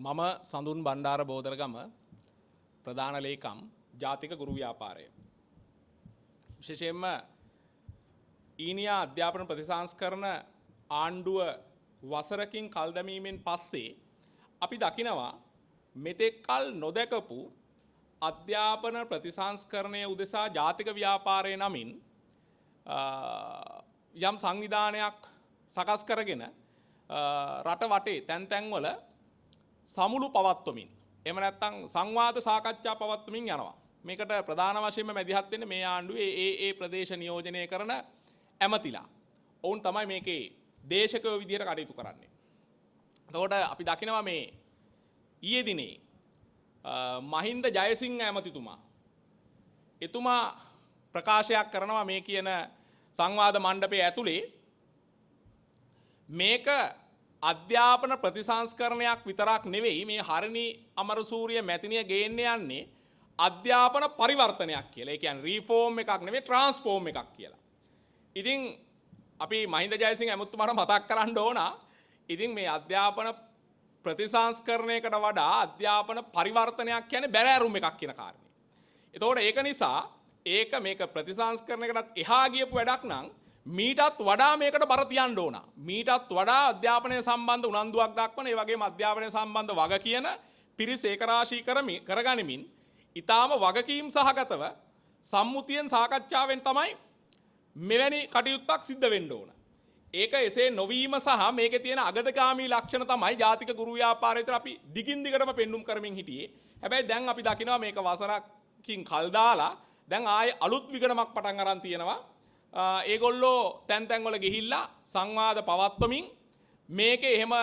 මම සඳුන් බණ්ඩාර බෝදරගම, ප්‍රධාන ලේකම්, ජාතික ගුරු ව්‍යාපාරය. විශේෂයෙන්ම ඊනියා අධ්‍යාපන ප්‍රතිසංස්කරණ ආණ්ඩුව වසරකින් කල් දැමීමෙන් පස්සේ අපි දකිනවා මෙතෙක් කල් නොදැකපු අධ්‍යාපන ප්‍රතිසංස්කරණය උදෙසා ජාතික ව්‍යාපාරය නමින් යම් සංවිධානයක් සකස් කරගෙන රට වටේ තැන් තැන්වල සමුළු පවත්වමින්, එහෙම නැත්නම් සංවාද සාකච්ඡා පවත්වමින් යනවා. මේකට ප්‍රධාන වශයෙන්ම මැදිහත් වෙන්නේ මේ ආණ්ඩුවේ ඒ ඒ ප්‍රදේශ නියෝජනය කරන ඇමතිලා. ඔවුන් තමයි මේකේ දේශකයෝ විදිහට කටයුතු කරන්නේ. එතකොට අපි දකිනවා මේ ඊයේ දිනේ මහින්ද ජයසිංහ ඇමතිතුමා, එතුමා ප්‍රකාශයක් කරනවා මේ කියන සංවාද මණ්ඩපය ඇතුලේ, මේක අධ්‍යාපන ප්‍රතිසංස්කරණයක් විතරක් නෙවෙයි, මේ හරිණි අමරසූරිය මැතිනිය ගේන්න යන්නේ අධ්‍යාපන පරිවර්තනයක් කියලා. ඒ කියන්නේ රීෆෝම් එකක් නෙවෙයි, ට්‍රාන්ස්ෆෝම් එකක් කියලා. ඉතින් අපි මහින්ද ජයසිංහ ඇමතිතුමාට මතක් කරන්න ඕන, ඉතින් මේ අධ්‍යාපන ප්‍රතිසංස්කරණයකට වඩා අධ්‍යාපන පරිවර්තනයක් කියන්නේ බැරෑරුම් එකක් කියන කාරණේ. එතකොට ඒක නිසා ඒක මේක ප්‍රතිසංස්කරණයකටත් එහා ගියපු වැඩක් නම් මීටත් වඩා මේකට බර තියන්න ඕන. මීටත් වඩා අධ්‍යාපනය සම්බන්ධ උනන්දුවක් දක්වන, ඒ වගේම අධ්‍යාපනය සම්බන්ධ වග කියන පිරිස් ඒකරාශී කරගනිමින් ඊටාම වගකීම් සහගතව සම්මුතියෙන් සාකච්ඡාවෙන් තමයි මෙවැනි කටයුත්තක් සිද්ධ වෙන්න ඕන. ඒක එසේ නොවීම සහ මේකේ තියෙන අගදගාමී ලක්ෂණ තමයි ජාතික ගුරු ව්‍යාපාරය විතර අපි දිගින් දිගටම පෙන්නුම් කරමින් හිටියේ. හැබැයි දැන් අපි දකිනවා මේක වසරකින් කල් දාලා දැන් ආයේ අලුත් විගණමක් පටන් අරන් තියෙනවා. ඒගොල්ලෝ තැන් තැන් වල ගිහිල්ලා සංවාද පවත්වමින් මේකේ එහෙම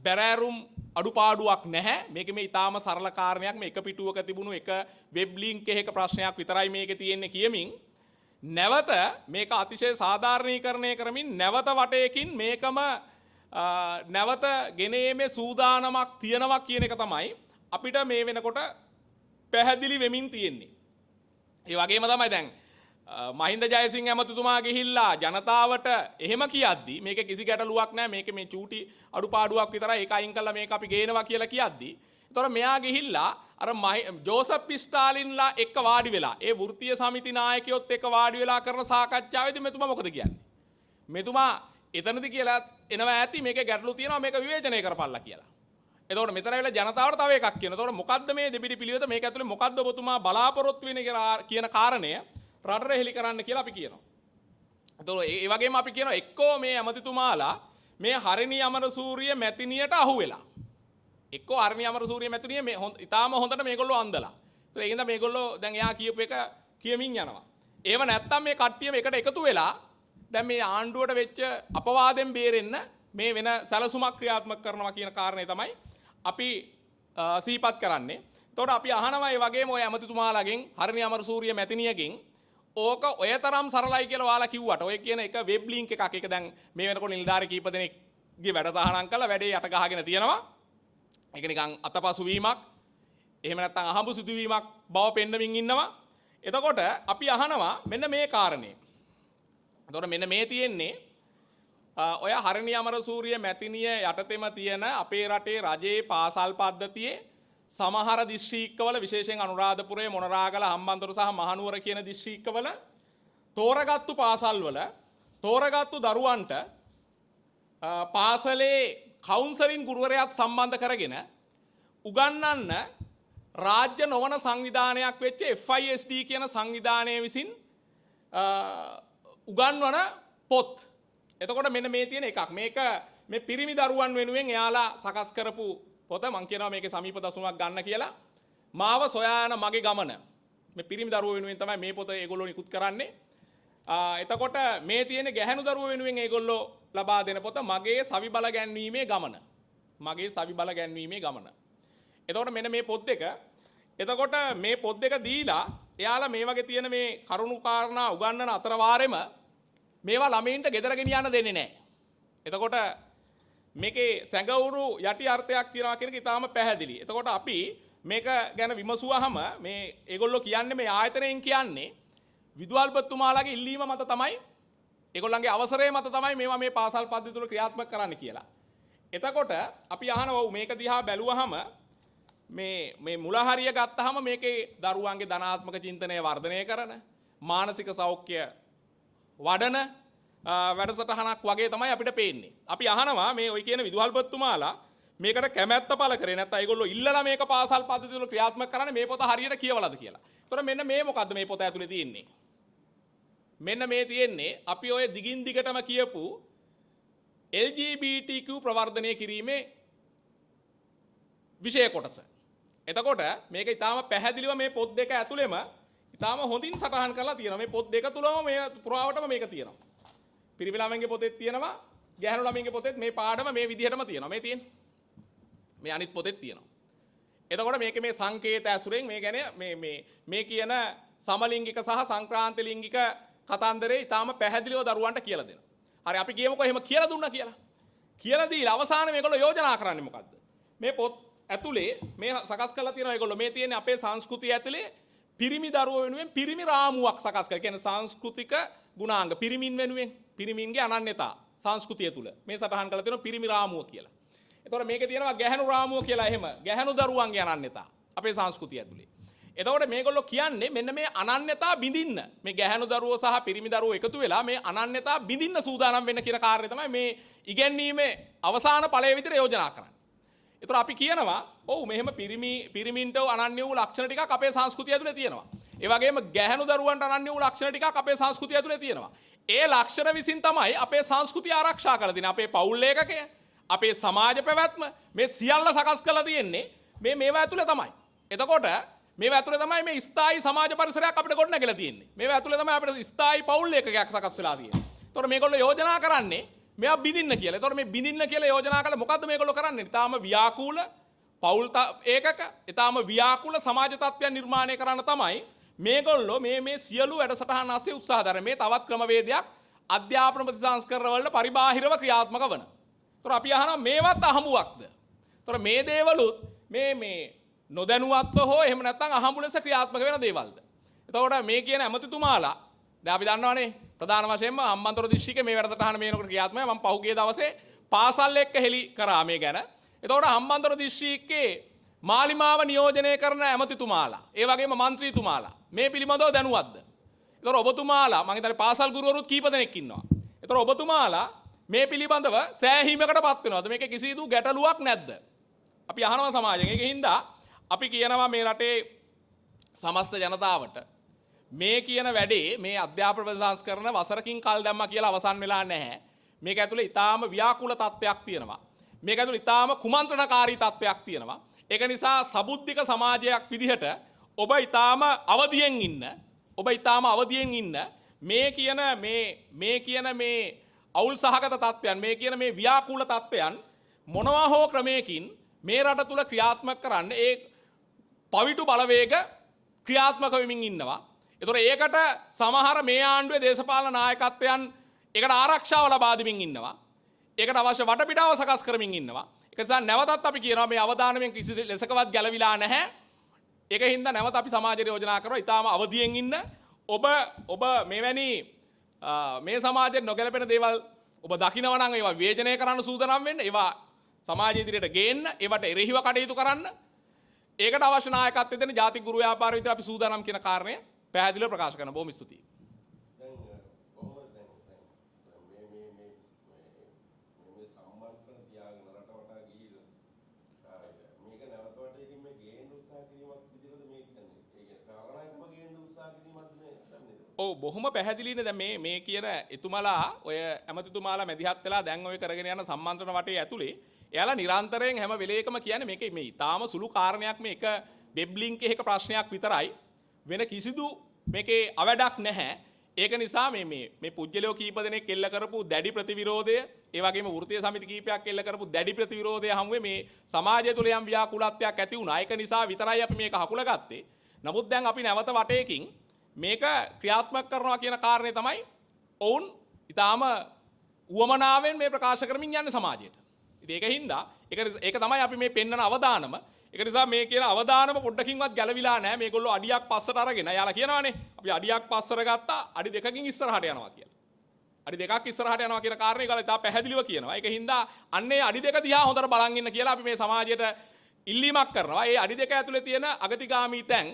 බැරෑරුම් අඩුපාඩුවක් නැහැ. මේක මේ ඊටාම සරල කාරණයක්. මේ එක පිටුවක තිබුණු එක වෙබ් ලින්ක් එකක ප්‍රශ්නයක් විතරයි මේකේ තියෙන්නේ කියමින්, නැවත මේක අතිශය සාධාරණීකරණය කරමින් නැවත වටයකින් මේකම නැවත ගෙන ඒමේ සූදානමක් තියෙනවා කියන එක තමයි අපිට මේ වෙනකොට පැහැදිලි වෙමින් තියෙන්නේ. ඒ වගේම තමයි දැන් මහින්ද ජයසිංහ ඇමතිතුමා ගිහිල්ලා ජනතාවට එහෙම කියද්දි, මේක කිසි ගැටලුවක් නෑ, මේක මේ චූටි අඩුපාඩුවක් විතරයි, ඒක අයින් කළා මේක අපි ගේනවා කියලා කියද්දි, එතකොට මෙයා ගිහිල්ලා අර ජෝසප් ස්ටාලින්ලා එක්ක වාඩි වෙලා, ඒ වෘත්තීය සමිති නායකයොත් එක්ක වාඩි වෙලා කරන සාකච්ඡාවේදී මෙතුමා මොකද කියන්නේ? මෙතුමා එතනදි කියලා එනවා ඇති මේකේ ගැටලු තියෙනවා, මේක විවේචනය කරපල්ලා කියලා. එතකොට මෙතන ඇවිල්ලා ජනතාවට තව එකක් කියනවා. එතකොට මොකද්ද මේ දෙබිඩි පිළිවෙත, මේක ඇතුලේ මොකද්ද ඔබතුමා බලාපොරොත්තු වෙන්නේ කියලා කියන කාරණය රටට හෙළි කරන්න කියලා අපි කියනවා. එතකොට ඒ වගේම අපි කියනවා, එක්කෝ මේ ඇමතිතුමාලා මේ හරිණි අමරසූරිය මැතිනියට අහු වෙලා, එක්කෝ හරිණි අමරසූරිය මැතිනිය මේ ඉතාම හොඳට මේගොල්ලෝ අන්දලා. ඒතර ඒ හින්දා මේගොල්ලෝ දැන් එයා කියපු එක කියමින් යනවා. ඒව නැත්තම් මේ කට්ටියම එකට එකතු වෙලා දැන් මේ ආණ්ඩුවට වෙච්ච අපවාදෙන් බේරෙන්න මේ වෙන සැලසුමක් ක්‍රියාත්මක කරනවා කියන කාරණේ තමයි අපි සිහිපත් කරන්නේ. එතකොට අපි අහනවා ඒ වගේම ඔය ඇමතිතුමාලාගෙන්, හරිණි අමරසූරිය මැතිනියගෙන්, ඕක ඔය තරම් සරලයි කියලා ඔයාලා කිව්වට, ඔය කියන එක වෙබ් ලින්ක් එකක්, ඒක දැන් මේ වෙනකොට නිලධාරි කීප දෙනෙක්ගේ වැඩ තහනම් කරලා වැඩේ යට ගහගෙන තියෙනවා. ඒක නිකන් අතපසු වීමක්, එහෙම නැත්නම් අහඹු සිදුවීමක් බව පෙන්නමින් ඉන්නවා. එතකොට අපි අහනවා මෙන්න මේ කාරණේ. එතකොට මෙන්න මේ තියෙන්නේ ඔය හරිණි අමරසූරිය මැතිනිය යටතේම තියෙන අපේ රටේ රජයේ පාසල් පද්ධතියේ සමහර දිස්ත්‍රික්කවල, විශේෂයෙන් අනුරාධපුරයේ මොනරාගල, හම්බන්තොට සහ මහනුවර කියන දිස්ත්‍රික්කවල තෝරගත්තු පාසල්වල තෝරගත්තු දරුවන්ට පාසලේ කවුන්සලින් ගුරුවරයාත් සම්බන්ධ කරගෙන උගන්වන්න රාජ්‍ය නොවන සංවිධානයක් වෙච්ච FISD කියන සංවිධානය විසින් උගන්වන පොත්. එතකොට මෙන්න මේ තියෙන එකක්. මේක මේ පිරිමි දරුවන් වෙනුවෙන් එයාලා සකස් කරපු පොත. මං කියනවා මේකේ සමීප දසුනක් ගන්න කියලා. මාව සොයා යන මගේ ගමන. මේ පිරිමි දරුවෝ වෙනුවෙන් තමයි මේ පොත ඒගොල්ලෝ නිකුත් කරන්නේ. එතකොට මේ තියෙන ගැහැණු දරුවෝ වෙනුවෙන් ඒගොල්ලෝ ලබා දෙන පොත, මගේ සවි බල ගැන්වීමේ ගමන. මගේ සවි බල ගැන්වීමේ ගමන. එතකොට මෙන්න මේ පොත් දෙක. එතකොට මේ පොත් දෙක දීලා එයාලා මේ වගේ තියෙන මේ කරුණු කාරණා උගන්වන අතර වාරෙම මේවා ළමයින්ට ගෙදර ගෙනියන්න දෙන්නේ නැහැ. එතකොට මේකේ සැඟවුරු යටි අර්ථයක් තියෙනවා කියන එක ඉතාම පැහැදිලි. එතකොට අපි මේක ගැන විමසුවාහම මේ ඒගොල්ලෝ කියන්නේ, මේ ආයතනයෙන් කියන්නේ විදුහල්පතිතුමාලාගේ ඉල්ලීම මත තමයි, ඒගොල්ලන්ගේ අවසරය මත තමයි මේවා මේ පාසල් පද්ධතිය තුළ ක්‍රියාත්මක කරන්න කියලා. එතකොට අපි අහනවා, ඔව්, මේක දිහා බැලුවහම මේ මේ මුල හරිය ගත්තාම මේකේ දරුවන්ගේ ධනාත්මක චින්තනය වර්ධනය කරන, මානසික සෞඛ්‍ය වඩන වැඩසටහනක් වගේ තමයි අපිට පේන්නේ. අපි අහනවා මේ ඔය කියන විදුහල්පතිතුමාලා මේකට කැමැත්ත පළ කරේ නැත්නම් ඒගොල්ලෝ ඉල්ලලා මේක පාසල් පද්ධතිය තුළ ක්‍රියාත්මක කරන්නේ මේ පොත හරියට කියවලාද කියලා. ඒතකොට මෙන්න මේ මොකද්ද මේ පොත ඇතුලේ තියෙන්නේ? මෙන්න මේ තියෙන්නේ අපි ඔය දිගින් දිගටම කියපු LGBTQ ප්‍රවර්ධනය කිරීමේ විෂය කොටස. එතකොට මේක ඉතාම පැහැදිලිව මේ පොත් දෙක ඇතුළෙම ඉතාම හොඳින් සටහන් කරලා තියෙනවා. මේ පොත් දෙක තුලම මේ පුරාවටම මේක තියෙනවා. පිරිමි ළමයින්ගේ පොතෙත් තියෙනවා, ගැහැණු ළමයින්ගේ පොතෙත් මේ පාඩම මේ විදිහටම තියෙනවා. මේ තියෙන්නේ. මේ අනිත් පොතෙත් තියෙනවා. එතකොට මේකේ මේ සංකේත ඇසුරෙන් මේ ගැන මේ මේ මේ කියන සමලිංගික සහ සංක්‍රාන්ත ලිංගික කතන්දරේ ඉතාම පැහැදිලිව දරුවන්ට කියලා දෙනවා. හරි, අපි කියමුකෝ එහෙම කියලා දුන්නා කියලා. කියලා දීලා අවසානයේ මේගොල්ලෝ යෝජනා කරන්නේ මොකද්ද? මේ පොත් ඇතුලේ මේ සකස් කරලා තියෙනවා ඒගොල්ලෝ. මේ තියෙන්නේ අපේ සංස්කෘතිය ඇතුලේ පිරිමි දරුවෝ වෙනුවෙන් පිරිමි රාමුවක් සකස් කරලා. කියන්නේ සංස්කෘතික ගුණාංග පිරිමින් වෙනුවෙන්, පිරිමින්ගේ අනන්‍යතා සංස්කෘතිය තුල මේ සටහන් කරලා තියෙනවා පිරිමි රාමුව කියලා. එතකොට මේකේ තියෙනවා ගැහැණු රාමුව කියලා. එහෙම ගැහැණු දරුවන්ගේ අනන්‍යතා අපේ සංස්කෘතිය ඇතුලේ. එතකොට මේගොල්ලෝ කියන්නේ මෙන්න මේ අනන්‍යතා බිඳින්න, මේ ගැහැණු දරුවෝ සහ පිරිමි දරුවෝ එකතු වෙලා මේ අනන්‍යතා බිඳින්න සූදානම් වෙන්න කියන කාර්යය තමයි මේ ඉගැන්වීමේ අවසාන ඵලය විදිහට යෝජනා කරන්නේ. එතකොට අපි කියනවා ඔව්, මෙහෙම පිරිමින්ට අනන්‍ය වූ ලක්ෂණ ටිකක් අපේ සංස්කෘතිය ඇතුලේ තියෙනවා. ඒ වගේම ගැහැණු දරුවන්ට අනන්‍ය වූ ලක්ෂණ ටිකක් අපේ සංස්කෘතිය ඇතුලේ තියෙනවා. ඒ ලක්ෂණ විසින් තමයි අපේ සංස්කෘතිය ආරක්ෂා කරලා තියෙන්නේ. අපේ පවුල් ඒකකය, අපේ සමාජ පැවැත්ම මේ සියල්ල සකස් කරලා තියෙන්නේ මේ මේවා ඇතුලේ තමයි. එතකොට මේවා ඇතුලේ තමයි මේ ස්ථායී සමාජ පරිසරයක් අපිට ගොඩනැගිලා තියෙන්නේ. මේවා ඇතුලේ තමයි අපිට ස්ථායී පවුල් ඒකකයක් සකස් වෙලා තියෙන්නේ. එතකොට මේගොල්ලෝ යෝජනා කරන්නේ මේවා බිඳින්න කියලා. එතකොට මේ බිඳින්න කියලා යෝජනා කළා මොකද්ද මේගොල්ලෝ කරන්නේ? ඉතාම ව්‍යාකූල පවුල් ඒකක, ඉතාම ව්‍යාකූල සමාජ තත්ත්වයන් නිර්මාණය කරන්න තමයි මේගොල්ලෝ මේ මේ සියලු වැඩසටහන් ආසේ උත්සාහ දරන්නේ. මේ තවත් ක්‍රමවේදයක් අධ්‍යාපන ප්‍රතිසංස්කරණ වලට පරිබාහිරව ක්‍රියාත්මක වන. එතකොට අපි අහනවා මේවත් අහඹුවක්ද? එතකොට මේ දේවලුත් මේ මේ නොදැනුවත්ව හෝ එහෙම නැත්නම් අහඹු ලෙස ක්‍රියාත්මක වෙන දේවල්ද? එතකොට මේ කියන ඇමතිතුමාලා දැන් අපි දන්නවනේ ප්‍රධාන වශයෙන්ම හම්බන්තොට දිස්ත්‍රික්කේ මේ වැඩසටහන මේ වෙනකොට ක්‍රියාත්මකයි. මම පහුගිය දවසේ පාසල් එක්ක හෙලි කරා මේ ගැන. එතකොට හම්බන්තොට දිස්ත්‍රික්කේ මාලිමාව නියෝජනය කරන ඇමතිතුමාලා, ඒ වගේම මන්ත්‍රීතුමාලා මේ පිළිබඳව දැනුවත්ද? එතකොට ඔබතුමාලා, මං හිතන්නේ පාසල් ගුරුවරුත් කීප දෙනෙක් ඉන්නවා. එතකොට ඔබතුමාලා මේ පිළිබඳව සෑහීමකට පත් වෙනවද? මේකේ කිසිදු ගැටලුවක් නැද්ද? අපි අහනවා සමාජයෙන්. ඒක හින්දා අපි කියනවා මේ රටේ සමස්ත ජනතාවට මේ කියන වැඩේ, මේ අධ්‍යාපන ප්‍රතිසංස්කරණ වසරකින් කල් දැම්මා කියලා අවසන් වෙලා නැහැ. මේක ඇතුලේ ඉතාම ව්‍යාකූල තත්ත්වයක් තියෙනවා. මේක ඇතුලේ ඉතාම කුමන්ත්‍රණකාරී තත්ත්වයක් තියෙනවා. ඒක නිසා සබුද්ධික සමාජයක් විදිහට ඔබ ඉතාම අවදියෙන් ඉන්න. ඔබ ඉතාම අවදියෙන් ඉන්න. මේ කියන මේ මේ කියන මේ අවුල් සහගත තත්ත්වයන්, මේ කියන මේ ව්‍යාකූල තත්ත්වයන් මොනවා හෝ ක්‍රමයකින් මේ රට තුල ක්‍රියාත්මක කරන්න ඒ පවිටු බලවේග ක්‍රියාත්මක වෙමින් ඉන්නවා. ඒතොර ඒකට සමහර මේ ආණ්ඩුවේ දේශපාලන නායකත්වයන් ඒකට ආරක්ෂාව ලබා දෙමින් ඉන්නවා. ඒකට අවශ්‍ය වටපිටාව සකස් කරමින් ඉන්නවා. ඒක නිසා නැවතත් අපි කියනවා මේ අවදානමෙන් කිසි ලෙසකවත් ගැලවිලා නැහැ. ඒක හින්දා නැවත අපි සමාජයට යෝජනා කරනවා ඉතාම අවදියෙන් ඉන්න. ඔබ ඔබ මෙවැනි මේ සමාජයට නොගැලපෙන දේවල් ඔබ දකිනවා නම් ඒවා විවේචනය කරන්න සූදානම් වෙන්න. ඒවා සමාජ ඉදිරියට ගේන්න, ඒවට එරෙහිව කටයුතු කරන්න. ඒකට අවශ්‍ය නායකත්වය දෙන ජාතික ගුරු ව්‍යාපාර විතර අපි සූදානම් කියන කාරණය පැහැදිලිව ප්‍රකාශ කරනවා. බොහොම ස්තුතියි. දැන් කොහොමද දැන් දැන් මේ මේ මේ මේ මේ සම්මන්ත්‍රණ තියාගෙන රට වටා ගිහිල්ලා මේක නැවත වටේකින් මේ ගේන්න උත්සාහ කිරීමක් විදිහටද මේ කියන්නේ? ඒ කියන්නේ කාරණාකම ගේන්න උත්සාහ කිරීමක්ද මේ දන්නේ? ඔව්, බොහොම පැහැදිලිනේ. දැන් මේ මේ කියන එතුමලා, ඔය ඇමතිතුමාලා මැදිහත් වෙලා දැන් ඔය කරගෙන යන සම්මන්ත්‍රණ වටේ ඇතුලේ එයාලා නිරන්තරයෙන් හැම වෙලේකම කියන්නේ මේක මේ ඉතාම සුළු කාරණයක්, මේ එක වෙබ් ලින්ක් එකක ප්‍රශ්නයක් විතරයි, වෙන කිසිදු මේකේ අවඩක් නැහැ. ඒක නිසා මේ මේ මේ පුජ්‍යලයෝ කීප දෙනෙක් එල්ල කරපු දැඩි ප්‍රතිවිරෝධය, ඒ වගේම වෘත්තීය සමිති කීපයක් එල්ල කරපු දැඩි ප්‍රතිවිරෝධය හමුවේ මේ සමාජය තුළ යම් ව්‍යාකූලත්වයක් ඇති වුණා. ඒක නිසා විතරයි අපි මේක හකුලගත්තේ. නමුත් දැන් අපි නැවත වටේකින් මේක ක්‍රියාත්මක කරනවා කියන කාරණේ තමයි ඔවුන් ඉතාම උවමනාවෙන් මේ ප්‍රකාශ කරමින් යන්නේ සමාජයට. ඉතින් ඒක හින්දා ඒක ඒක තමයි අපි මේ පෙන්නන අවදානම. ඒක නිසා මේ කියන අවදානම පොඩ්ඩකින්වත් ගැලවිලා නැහැ. මේගොල්ලෝ අඩියක් පස්සට අරගෙන යාලා කියනවානේ අපි අඩියක් පස්සට ගත්තා, අඩි දෙකකින් ඉස්සරහට යනවා කියලා. අඩි දෙකක් ඉස්සරහට යනවා කියන කාරණේ ඒගොල්ලෝ ඉතා පැහැදිලිව කියනවා. ඒක හින්දා අන්නේ අඩි දෙක දිහා හොඳට බලන් ඉන්න කියලා අපි මේ සමාජයට ඉල්ලීමක් කරනවා ඒ අඩි 2 ඇතුලේ තියෙන අගතිගාමී තැන්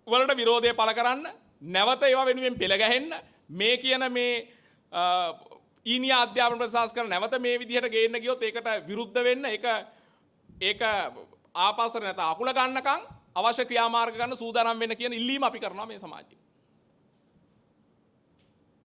වලට විරෝධය පළ කරන්න, නැවත ඒවා වෙනුවෙන් පෙළ ගැහෙන්න, මේ කියන මේ ඊනියා අධ්‍යාපන ප්‍රතිසංස්කරණ නැවත මේ විදිහට ගේන්න ගියොත් ඒකට විරුද්ධ වෙන්න, ඒක ඒක ආපස්සට නැත අකුල ගන්නකම් අවශ්‍ය ක්‍රියාමාර්ග ගන්න සූදානම් වෙන්න කියන ඉල්ලීම අපි කරනවා මේ සමාජයේ.